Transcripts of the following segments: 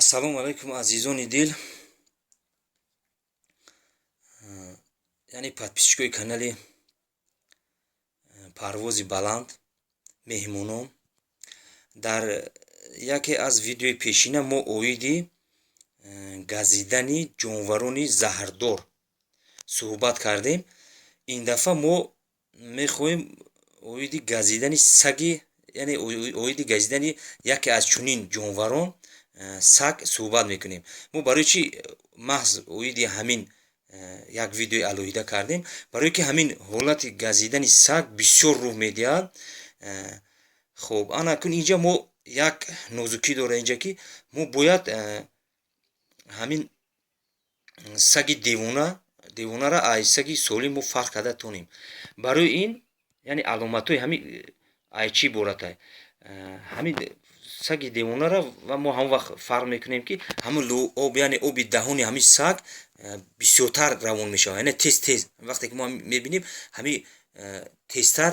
Ассалому алайкум, азизони дил, яъне подписчикои канали Парвози баланд, меҳмонон. Дар яке аз видеои пешина мо оиди газидани ҷонварони заҳрдор суҳбат кардем. Ин дафъа мо мехоҳем оиди газидани саги, яъне оиди газидани яке аз чунин ҷонварон, саг суҳбат мекунем. Мо барои чӣ маҳз оиди ҳамин як видеои алоҳида кардем? Барое ки ҳамин ҳолати газидани саг бисёр рӯҳ медиҳад. Хуб, ана кун, инҷа мо як нозукӣ дора инҷа, ки мо бояд ҳамин саги девонара аз саги солим мо фарқ карда тонем. Барои ин, яъне аломатҳои ҳамин ай чӣ иборатай? Ҳамин саги девонара ва мо ҳамон вақт фарқ мекунем, ки ҳамун об, яъне оби даҳони ҳамин саг бисёртар равон мешавад, яъне тез тез. Вақте ки мо мебинем, ҳамин тезтар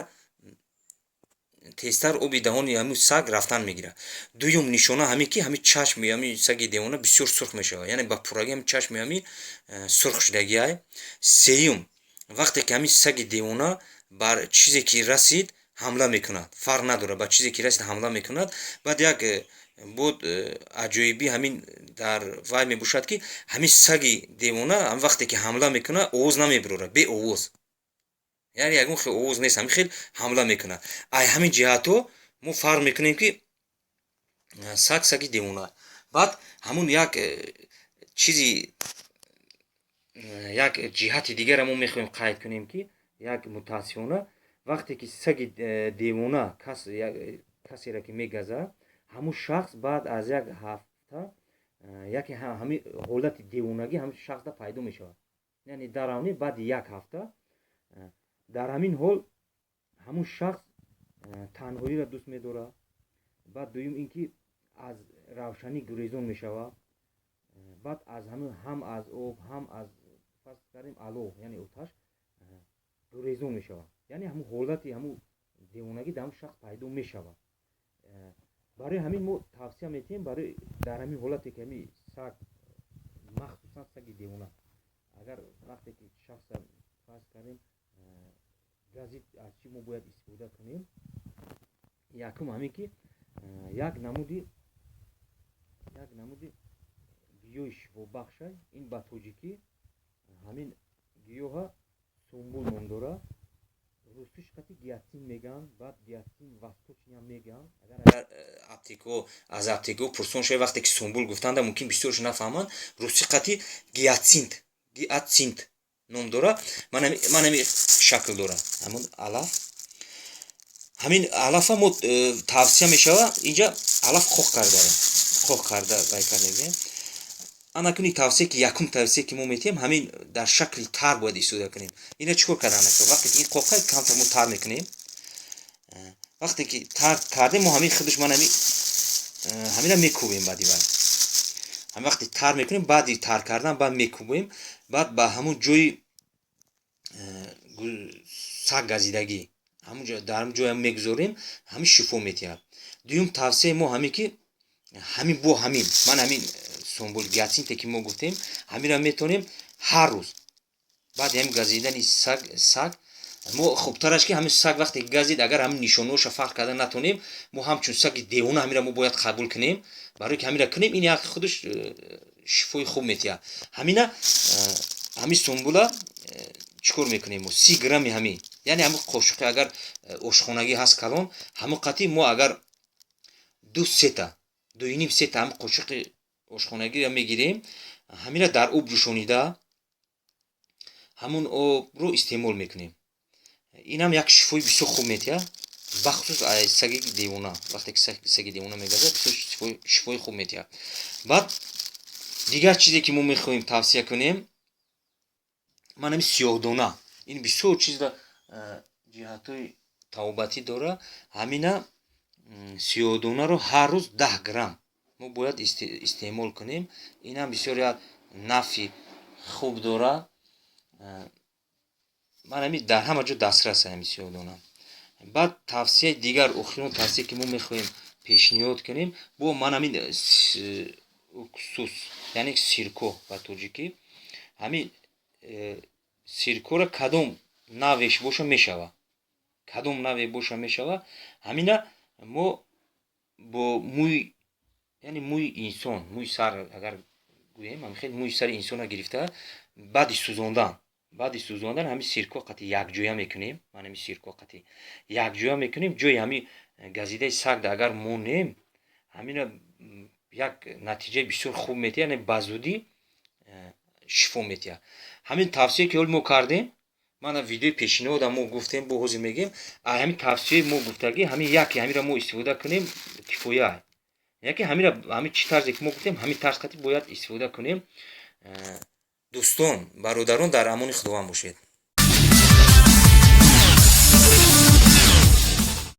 тезтар оби даҳони ҳамин саг рафтан мегирад. Дуюм нишона ҳамин ки ҳамин чашми ҳамин саги девона бисёр сурх мешавад, яъне ба пуррагӣ ҳамин чашми ҳамин сурх шудагиай. Сеюм, вақте ки ҳамин саги девона бар чизе ки расид, ҳамла мекунад, фарқ надорад, ба чизе ки расид, ҳамла мекунад. Баъд як буд аҷоибӣ ҳамин дар вай мебошад, ки ҳамин саги девона вақте ки ҳамла мекунад, овоз намебирорад, беовоз, яъне ягон хел овоз нест, ҳамин хел ҳамла мекунад. Ай ҳамин ҷиҳатҳо мо фарқ мекунем, ки саг саги девона. Баъд ҳамун як чизи, як ҷиҳати дигарро мо мехоҳем қайд кунем, ки як мутаассифона вақте ки саги девона касеро ки мегазад, ҳамун шахс баъд аз як ҳафта яке ҳамин ҳолати девонагӣ ҳамин шахсда пайдо мешавад, яъне даравни баъди як ҳафта. Дар ҳамин ҳол ҳамун шахс танҳоиро дӯст медорад. Баъд дуюм ин ки аз равшанӣ гурезон мешавад. Баъд аз ҳамин, ҳам аз об, ҳам аз, фарз кардем, алов, яъне оташ гурезон мешавад, яъне ҳамун ҳолати ҳамун девонагӣ дар ҳамун шахс пайдо мешавад. Барои ҳамин мо тавсия медиҳем, барои дар ҳамин ҳолате ки ҳамин саг, махсусан саги девона, агар вақте ки шахса, фарз кардем, газид, аз чӣ мо бояд истифода кунем? Якум ҳамин ки як намуди гиёҳи шифобахша. Ин ба тоҷикӣ ҳамин гиёҳа сумбул ном дорад, русиш қати гиацин мегӯянд, баъд гиацин восточный ам мегӯянд. Агар аптекаҳо, аз аптекаҳо пурсон шавед, вақте ки сумбул гуфтанда, мумкин бисёрш нафаҳманд. Русӣ қати гиацинт ном дорад. Ман ҳамин шакл дорад ҳамун алаф. Ҳамин алафа мо тавсия мешавад, инҷа алаф қоқ карда, қоқ карда вай кардагем. Анакуни тавсия ки, якум тавсия ки мо метиҳем, ҳамин дар шакли тар бояд истифода кунем. Ина чӣ кор кардан? Вақте ки ин қоқа камтар мо тар мекунем, вақте ки тар кардем, мо ҳамин худаш ман ҳамина мекӯбем. Баъди вай ҳамин вақте тар мекунем, баъди тар кардан баъд мекӯбем. Баъд ба ҳамун ҷои саг газидагӣ, дар ҳамун ҷоя мегузорем, ҳамин шифо метиҳад. Дуюм тавсияи мо ҳамин ки ҳамин бо ҳамин, ман ҳамин сумбул, гиацинте ки мо гуфтем, ҳаминро метавонем ҳар рӯз баъди ҳамин газидани саг. Мо хубтараш ки ҳамин саг вақте ки газид, агар ҳамин нишонаҳоша фарқ карда натонем, мо ҳамчун саги девона ҳаминро мо бояд қабул кунем. Барое ки ҳаминро кунем, ин як худаш шифои хуб метиҳад. Ҳамина ҳамин сумбула чӣ кор мекунем мо? 30 грамми ҳамин, яъне ҳамин қошуқи агар ошхонагӣ ҳаст калон, ҳамон қатӣ мо агар ду сета, дуюним сета ҳамин қошуқи ошхонагиро мегирем, ҳамина дар об ҷӯшонида, ҳамун обро истеъмол мекунем. Инам як шифои бисёр хуб метиҳад, бахусус саги девона. Вақте ки саги девона мегазад, бисёр шифои хуб метиҳад. Баъд дигар чизе ки мо мехоҳем тавсия кунем, ман ҳамин сиёҳдона. Ин бисёр чизра ҷиҳатҳои табобатӣ дорад. Ҳамина сиёҳдонаро ҳар рӯз 10 грамм мо бояд истеъмол кунем. Инам бисёр як нафъи хуб дорад. Ман ҳамин дар ҳама ҷо дастрас ҳамин сиёҳдона. Баъд тавсияи дигар, охирон тавсия ки мо мехоҳем пешниҳод кунем, бо ман ҳамин Уксус, яъне сирко ба тоҷикӣ. Ҳамин сиркора кадом навъеш боша мешава, кадом навъе боша мешава. Ҳамина мо бо мӯй, яъне мӯи инсон, мӯи сар агар гӯем, ҳамин мӯи сари инсона гирифта, баъди сӯзондан ҳамин сирко қати якҷоя мекунем. Ман ҳамин сирко қати якҷоя мекунем. Ҷои ҳамин газидаи сагда агар монем, ҳамина як натиҷаи бисёр хуб метиҳад, яъне ба зудӣ шифо метиҳад. Ҳамин тавсие, ки ҳол мо кардем, мана видеои пешинода мо гуфтем, бо ҳозир мегӯем, ҳамин тавсияи мо гуфтагӣ, ҳамин яке ҳаминро мо истифода кунем, кифоя. Яке ҳамира, ҳамин чӣ тарзе ки мо гуфтем, ҳамин тарз қати бояд истифода кунем. Дӯстон, бародарон, дар амони Худованд бошед.